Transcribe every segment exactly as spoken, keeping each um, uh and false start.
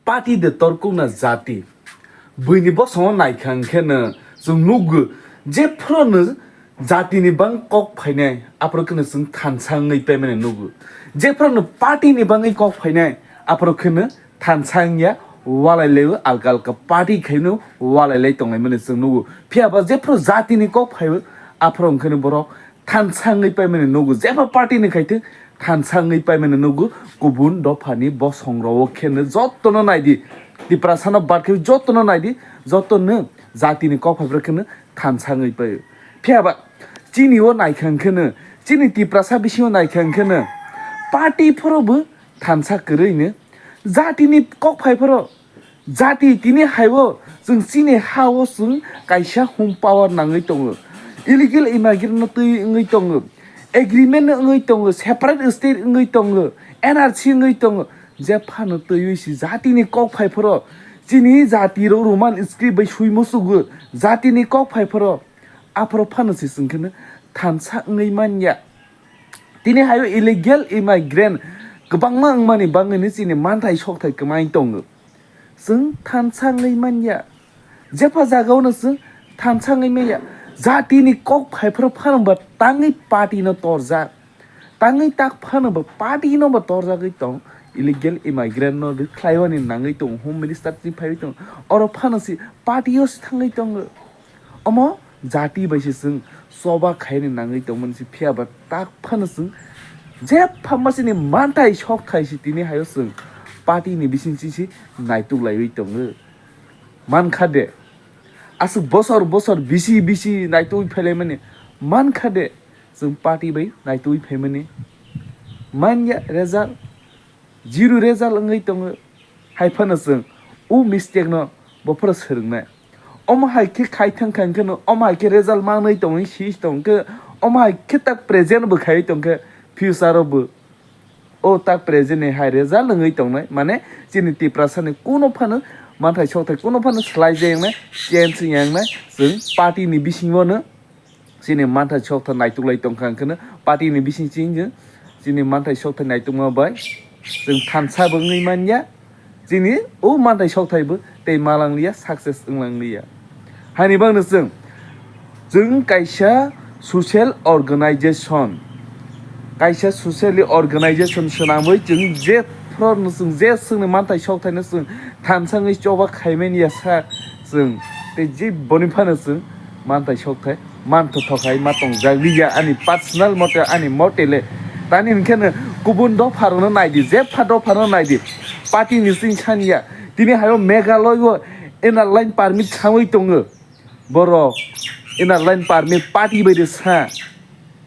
Party de torkukna jati. Buini bosongo naikha hwnkhe no chwng nugo, jephru no jatini bang kok phainai, aphuru kheno chwng thansa wngwi paimani nugo. Jephru no party ni bangwi kok phainai, aphuru kheno thansa wngya, walai laio, alka alka party khaino walai lai tonglaimani chwng nugo. Phiya ba jephru jatini kok phaio, aphuru hwnkhe no borok thansa wngwi paimani nugo, jeba party ni khaitwi thansa wngwi paimani nugo, kubun dophani bosong rok kheno jotono naidi, Tiprasano bad khe jotono naidi, jotono jatini kok phaibrok kheno thansa wngwi paio. Phiya ba chini o naikha hwnkhe no, chini Tiprasa bisingo naikha hwnkhe no, party phoro bo thansa kwrwi no, jatini kok phai phoro, jati tini hai-o chwng chini ha-o chwng kaisa home power nangwi tongo, illegal immigrant no twi wngwi tongo, agreement no wngwi tongo, separate state wngwi tongo, N R C wngwi tongo, jephano twiwi si jatini kok phai phoro, chini jati rok Roman script bai swi musugo, jatini kok phai phoro, aphoro phano se chwng kheno thansa wngwi manya. Tini hayo illegal immigrant kwbangma wngmani bangwino chini manthai sokthai kwmai tongo. Chwng thansa wngwi manya. Jepha jagao no chwng thansa wngwi manya. Jatini kok phaiphru phano ba tangwi party no torjak. Tangwi tak phano ba party no ba torjagwi tong. Illegal immigrant no rwkhlaiwani nangwi tongo, Home Minister twi phaiwi tongo. Oro phano si party o si thangwi tongo. Omo jati bai se chwng choba khaini nangwi tongmani se, phiya ba tak phano chwng jepha masini manthai sokthai se tini hayo chwng party ni bising si se naituk laiwi tongo. Mankha de, aswk bosor bosor bisi bisi naitugwi phailaimani mankha de, chwng party bai naitugwi phaimani manya result. Zero result wngwi tongo, hai phano chwng o mistake no bophoro swrwngnai. Omo hai khe khai thang kha hwnkhe no, omo hai khe result manwi tongwi si tong khe, omo hai khe tak present bo khaiwi tong khe, future o bo o tak present ni hai result wngwi tongnai. Mane chini Tiprasa ni kuno phano manthai sokthai kuno phano swlai jai wngnai, change wngya wngnai, chwng party ni bisingo no chini manthai sokthai naituk lai tongkha hwnkhe no party ni bising chini chini manthai sokthai naitukma bai chwng thansa bo wngwi manya, chini o manthai sokthai bo tei malangliya, success wnglangliya. Haini bagno chwng, chwng kaisa social organization, kaisa socially organization swnamwi chwng je phorno chwng je chwngni manthai sokthai no chwng thansa wngwi choba khaimani ya sa chwng tei je boni phano chwng manthai sokthai manthothok hai ma tongjak liya ani personal mote ani mote le. Tani hwnkhe no kubun dopha rokno naidi, jepha dopha no naidi, party ni chwng saniya. Tini hayo Meghalaya o inner line permit sangwi tongo borok, inner line permit party bai de sa,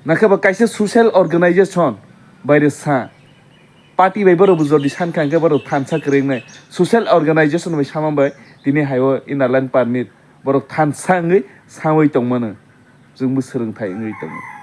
nakhe bo kaisa social organization bai de sa. Party bai borok bo jodi sankha hwnkhe borok thansa kwrwi wngnai. Social organization bai sama bai tini hai o inner line permit borok thansa wngwi sawi tongmano. Chwngbo swrwngthai wngwi tongo.